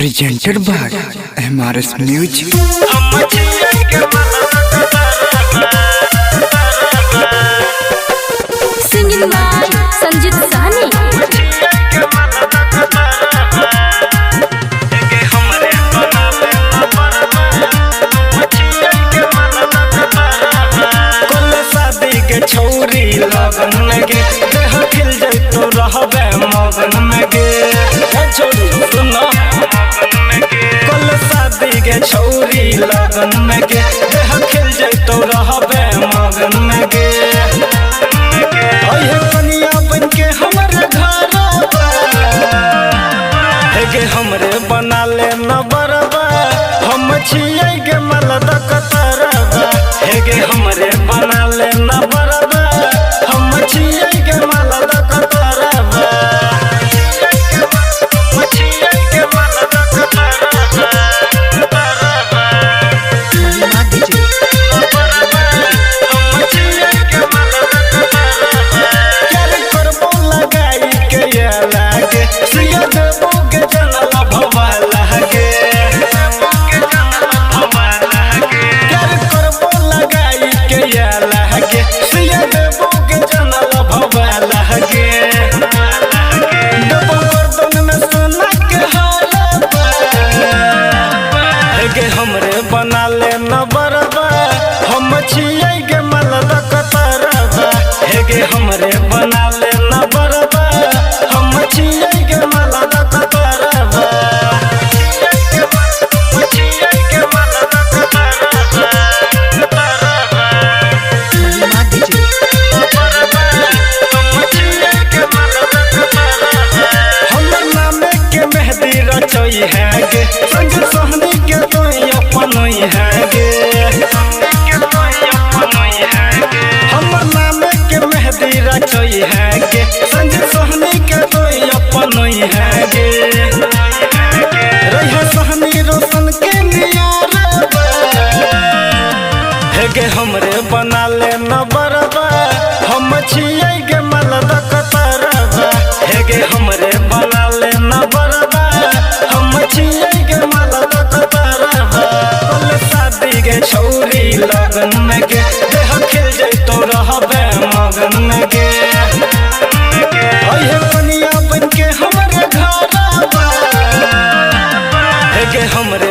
Presented by MRS Music. Singing by Sanjit Sahni. कुल शादी के छौरी लगन में गे, देह खिल जैतो रहबे मगन में गे। हे छौरी सुनो, कुल शादी के छौरी लगन में गे, देह खिल जैतो रहबे मगन में गे। अइहे कनिया बन के हमर घरवा, हे गे हमरे बना ले न बरबा, हम छियै गे मलद कतरबा। हे गे हमरे बना ले न बरबा, हम छियै गे मलद कतरबा। हम छियै गे मलद कतरबा। प्यार करबो लगाई के ये लागे, सिया देबो के जनला भवा लागे। प्यार करबो लगाई के ये लागे, सिया देबो के जनला भवा लागे। देबो गर्दन में सोना के हारबा, हे गे हमरे बना ले न बरबा, हम छियै गे मलद कतरबा। हे गे हमरे बना ले न बरबा, हम छियै गे मलद कतरबा। हम छियै गे मलद कतरबा। हमर नामे के मेहंदी रचई है गे, संग सोहनी के तोई अपनई है गे। हमर नामे के मेहंदी रचई है गे, संग सोहनी के तोई अपनई है गे। रहिया सोहनी रोशन के नियारबा, हे गे हमरे बना ले न बरबा, हम छियै गे मलद कतरबा। हे गे हमरे बना ले न बरबा, हम छियै गे मलद कतरबा। कुल शादी गे छौरी लगन में गे, देह खिल जैतो रहबे मगन में गे। अइहे कनिया बन के हमरे घरवा, हे गे हमरे